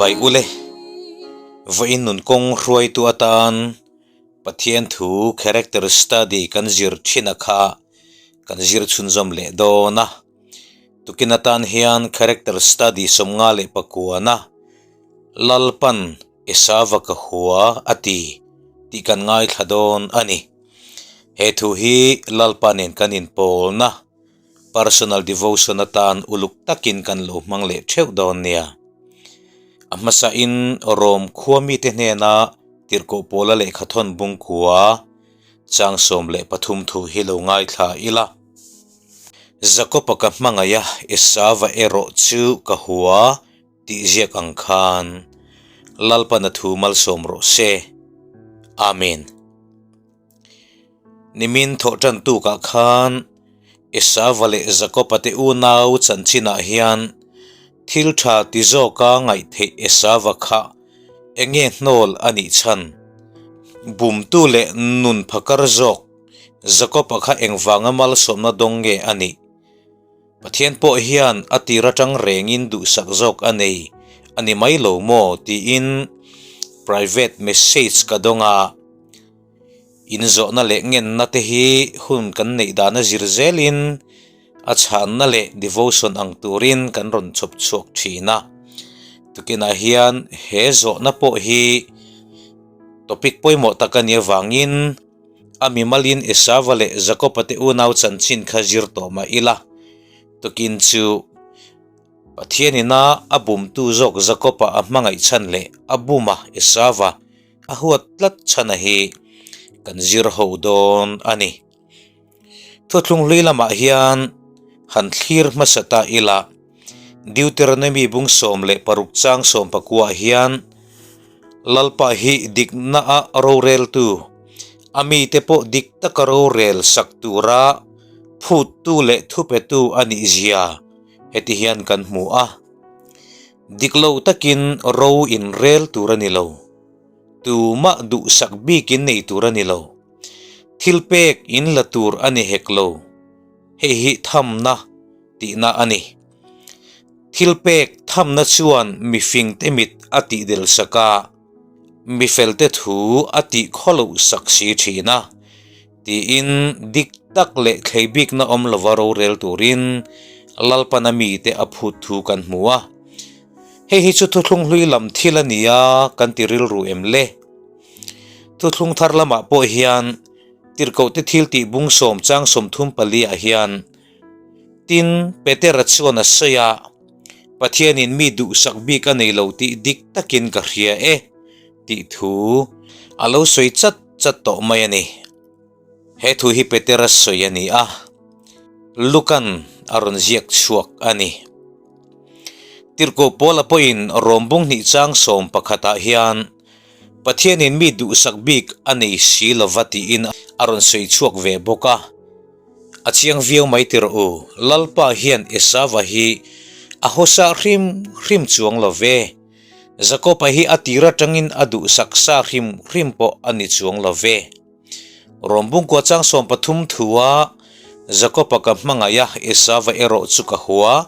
Chibai ule, vawiin nun kawng hruaitu atan Pathian thu character study kan zir thin a kha kan zir chhunzawm leh dawn a. Tukin atan hian character study 59-a Lalpan Esava ka hua a ti tih kan ngaithla dawn a ni. He thu hi Lalpa nen kan inpawlna, personal devotion atan uluk takin kan lo hmang leh theuh dawn nia. A hmasain Rom khua mite hnena tirhkoh pawla lehkhathawn bungkua chang 13 thu hi lo ngaithla ila. Jakob-a ka hmangaih a, Esava erawh chu ka hua. Tih ziak ang khan Lalpana thu malsawm rawh se. Amen. Nimin thawh tan tukah khan Esava leh Jakoba te unau chanchinah hian thil tha ti zawka ngaih theih Esava kha enge hnawl a nih chhan? Bumtu leh nun phakar zawk Jakoba kha engvanga malsawmna dawng nge a nih? Pathian pawh hian a tir atang rengin duhsak zawk a nei a ni mai lo maw tiin private message ka dawng a, inzawhna leh ngenna te hi hun kan neih dana zir zelin a chhanna leh devotion ang turin kan rawn chhawp chhuak thin a. Tukinah hian he zawhna pawh hi topic pawimawh tak a nih avangin, A mimalin Esava leh Jakoba te unau chanchin kha zir tawh mah ila, tukin chu Pathianina a bumtu zawk Jakoba a hmangaih chhan leh a buma Esava a huat tlat chhana hi kan zir ho dawn a ni. Thuthlung hlui lamah hian han thlir hmasa ta ila, Deuteronomy bung 16 chang 19 hian, Lalpa hi dikna a roreltu, a mite pawh dik taka rorel sak tura phuttu leh thupetu a nih zia heti hian kan hmu a. Dik lo takin ro inrel tur a ni lo. Tumah duhsak bikin nei tur a ni lo. Thil pek in la tur a ni hek lo. Hei hi thamna tihna a ni. Thil pek thamna chuan mifingte mit a tihdel sak a, mifelte thu a tih khawloh sak si thin a, tiin dik tak leh thlei bikna awm lova rorel turin Lalpana mite a phut thu kan hmu a. Hei hi chu thuthlung hlui lam thil a ni a kan ti rilru em le? Thuthlung thar lamah pawh hian tirhkohte thil tih bung sawm chang 34 ah hian Tin, Petera chuan a sawi a, Pathianin mi duhsak bik a nei lo tih dik takin ka hria e, tih thu a lo sawi chat chat tawh mai a ni. He thu hi Petera sawi a ni a, Lukan a rawn ziak chhuak a ni. Tirhkoh Paula pawhin Rom bung hnih chang sawm pakhatah hian Pathianin mi duhsak bik a nei si lova tiin a rawn sawi chhuak ve bawk a. A chiang viau mai tir u, Lalpa hian Esava hi a hawsa hrim hrim chuang lo ve. Jakoba hi a tir atangin a duhsak sa hrim hrim pawh a ni chuang lo ve. Rom bungkua chang 13 thua Jakoba ka hmangaih a, Esava erawh chu ka hua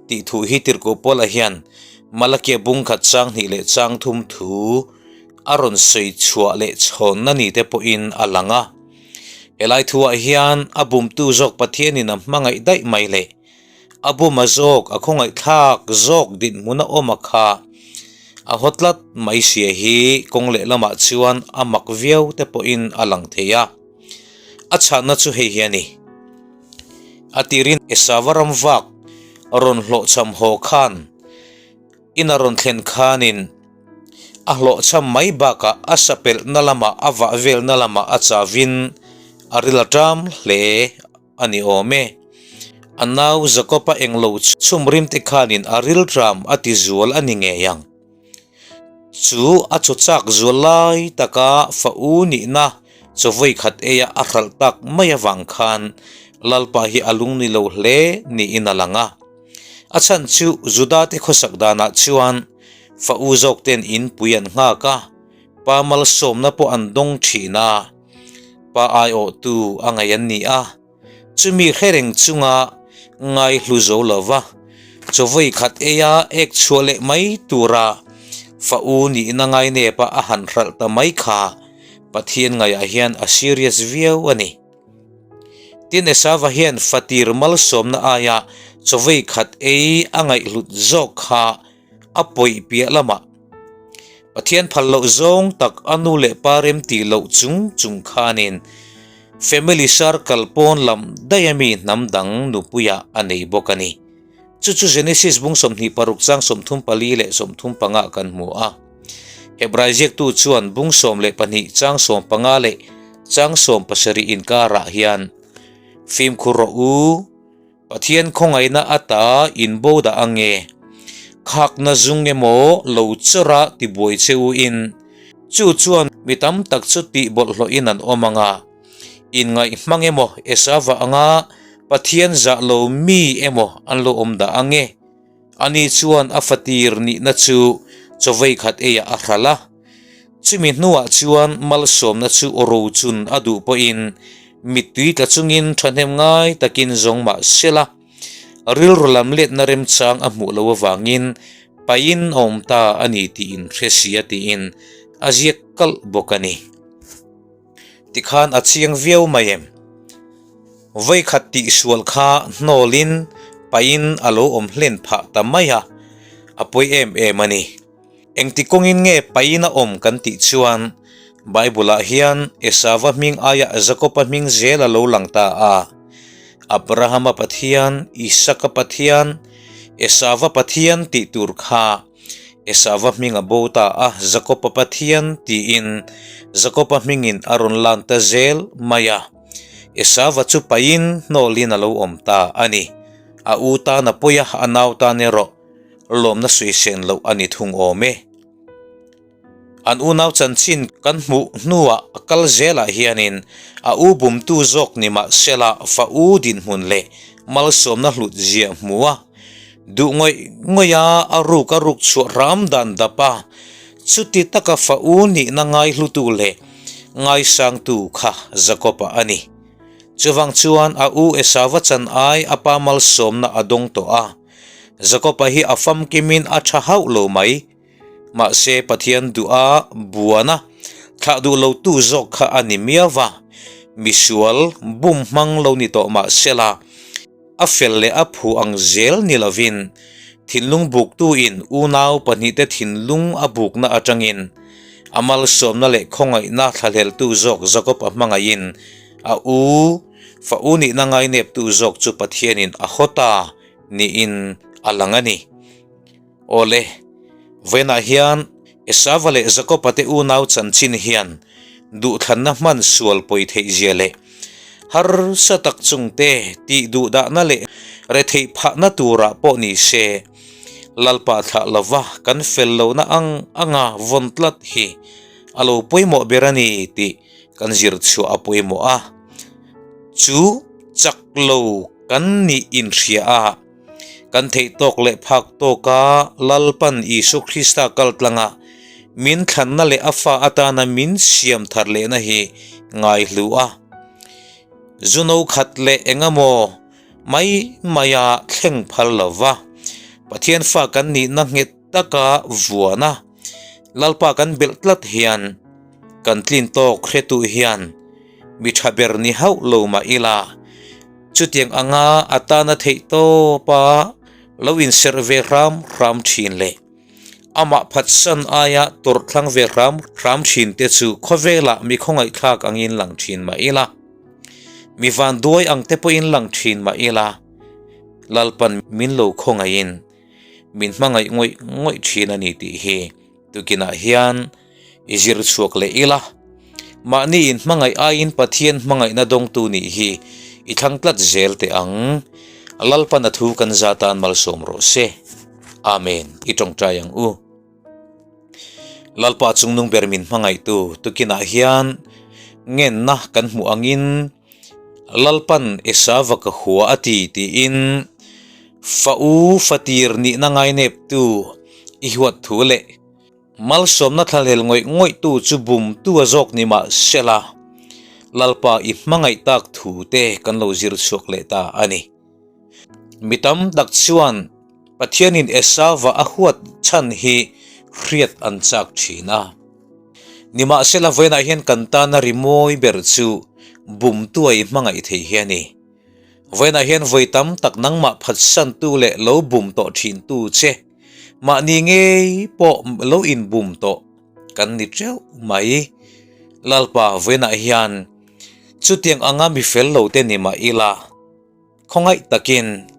tih thu hi Tirhkoh Paula hian Malakia bung khat chang hnih leh chang thum thu a rawn sawi chhuah leh chhawnna ni te pawhin a lang a. Helai thuah hian a bumtu zawk Pathianin a hmangaih daih mai leh a buma zawk a khawngaihthlak zawk dinhmun a awm a kha a haw tlat mai sia hi kawng lehlamah chuan a mak viau te pawhin a lang thei a. A chhanna chu hei hi a ni. A tirin Esava ram vak rawn hlawhchham haw khan In a rawn thlen khanin a hlawhchham mai bakah a sapelhna lamah a vah velna lamah a chavin a ril a ṭam hle a ni awm e. A nau Jakob-a englo chhum rimte khanin a ril ṭam a ti zual a ni ngei ang. Chu a chaw chak zual lai taka fa u nihna chaw vawi khat eia a hralh tak mai avang khan Lalpa hi a lung ni lo hle niin a lang a. A chhan chu Juda te khawsak danah chuan fa u zawk ten in pui an nghak a, pa malsawmna pawh an dawng thin a, pa aiawhtu a ngaih an ni a, chumi hre reng chunga ngaihlu zo lova chawvawi khat eia ek chhuah leh mai tura Fa u nihna ngainep a a han hralh ta mai kha Pathian ngaihah hian a serious viau a ni. Tin, Esava hian fatir malsawmna aia chawei khat ei a ngaihhlut zawk kha a pawih piah lamah Pathian phal loh zawng tak a nu leh pa rem tih loh chung chung khanin family circle pawn lam daih ami hnam dang nupuiah a nei bawk a ni. Chu chu Genesis bung 26 chang 34 leh 35 kan hmu a. Hebrai ziaktu chuan bung 12 chang 15 leh chang 17 inkarah hian, Fimkhur rawh u, Pathian khawngaihna ata in bo dah ang nge? Khakna zung emaw lo chawrah tibuai che u in, chu chuan mi tam tak chu tih bawlhhlawhin an awm ang a. Inngaih hmang emaw Esava anga Pathian zah lo mi emaw an lo awm dah ang e. Ani chuan a fatir nihna chu chawei khat eiah a hralh a. Chumi hnuah chuan malsawmna chu rochun a duh pawhin mittui tla chungin thahnem ngai takin zawng mah sela, rilru lam letna remchang a hmuh loh avangin pain a awm ta a ni tiin hre sia tiin a ziak kalh bawk a ni. Tikhan a chiang viau mai em? Vawikhat tihsual kha hnawlin pain a lo awm hlen phah ta mai a, a pawi em em a ni. Engti kawngin nge pain a awm kan tih chuan Bible-ah hian Esava hming aiah Jakob-a hming zel a lo lang ta a. Abrahama Pathian, Isaka Pathian, Esava Pathian tih tur kha Esava hming a bo ta a, Jakob-a Pathian tiin Jakob-a hmingin a rawn lan ta zel mai a. Esava chu pain hnawlin a lo awm ta a ni. A u tan a pawi a, a nau tan erawh lawmna suisen loh a ni thung awm e. An unau chanchin kan hmuh hnuah a kal zelah hianin a u bumtu zawk ni mahsela fa u dinhmun leh malsawmna hlut ziah hmu a, duh ngawih ngawih a a ruk a ruk chhuah hram dan dap a, chuti taka fa u nihna ngaihlutu leh ngaisangtu kha Jakob-a a ni. Chuvang chuan a u Esauva chan ai a pa malsawmna a dawng tawh a, Jakob-a hi a famkimin a tha hauh lo mai. Mahse Pathian duha buana thlah duh lotu zawk kha a ni miau va, misual bum hmang lo ni tawh mahsela a fel leh a phu ang zel ni lovin thinlung buktuin unau pahnihte thinlung a bukna atangin a malsawmna leh khawngaihna thlahleltu zawk Jakob a hmangaihin a u fa u nihna ngaineptu zawk chu Pathianin a haw ta niin a lang a ni. Awle, vawiinah hian Esava leh Jakoba te unau chanchin hian duhthlanna hman sual pawi theih zia leh harsa tak chungte tih duhdahna leh retheih phahna turah pawh ni se, Lalpa thlah lova kan fel lohna ang anga vawn tlat hi a lo pawimawh ber a ni tih kan zir chhuah a pawimawh a. Chu chak lo kan nih inhria a. Kan theih tawk leh phak tawka Lalpan Isu Krista kal tlanga min thlanna leh a fa atana min siam thar lehna hi ngaihlu a. Zu no khat leh engemaw mai maia thleng phal lo va, Pathian fa kan nihna nghet taka vuan a, Lalpa kan belh tlat hian kan tlin tawk hretu hian mi tha ber ni hauh lo mah ila, chutiang anga a tana theih tawpa lo inserh ve hram hram thin leh amah phatsan aia tawrh thlang ve hram hram thin te chu khawvelah mi khawngaihthlak angin lang thin mah ila, mi vanduai ang te pawhin lang thin mah ila, Lalpan min lo khawngaihin min hmangaih ngawih ngawih thin a ni tih hi tukinah hian I zir chhuak leh ila, mahni in hmangaih aiin Pathian hmangaihna dawngtu nih hi i thlang tlat zel teh ang. Lalpan a thu kan za tan malsawm rawh se. Amen. I tawngtai ang u. Lalpa chungnung ber min hmangaihtu tukinah hian ngenna kan hmuh angin Lalpan Esava ka hua a ti tiin fa u fatir nihna ngaineptu i huat thu leh Malsawmna thlahlel ngawih ngawihtu chu bumtu a zawk ni mah sela, Lalpa i hmangaih tak thu te kan lo zir chhuak leh ta a ni. Mi tam tak chuan Pathianin Esauva a huat chhan hi hriat an chak thin a. Nimahsela vawiinah hian kan tana rimawi ber chu bumtuai hmangaih thei hi a ni. Vawiinah hian vawi tam tak nangmah phatsantu leh lo bum tawh thintu che mahni ngei pawh lo inbum tawh kan ni teuh mai. Lalpa vawiinah hian chutiang anga mi fel lo te ni mah ila, Khawngaih takin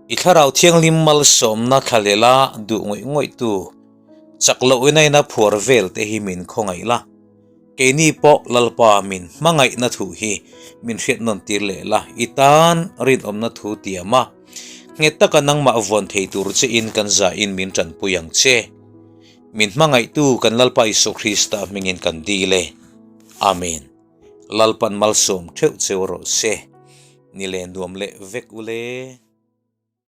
i Thlarau Thianghlim malsawmna thlalehla duh ngawih ngawihtu chak loh inaina phuar vel te hi min khawngaih la. Keini pawh Lalpa min hmangaihna thu hi min hriat nawn tir leh la, i tan rinawmna thu tiam a, nghet taka nangmah vuan thei tur che in kan zahin min tanpui ang che. Min hmangaihtu kan Lalpa Isua Krista hmingin kan dil e. Amen. Lalpan malsawm theuh cheu rawh se. Ni leh nuam leh vek u le.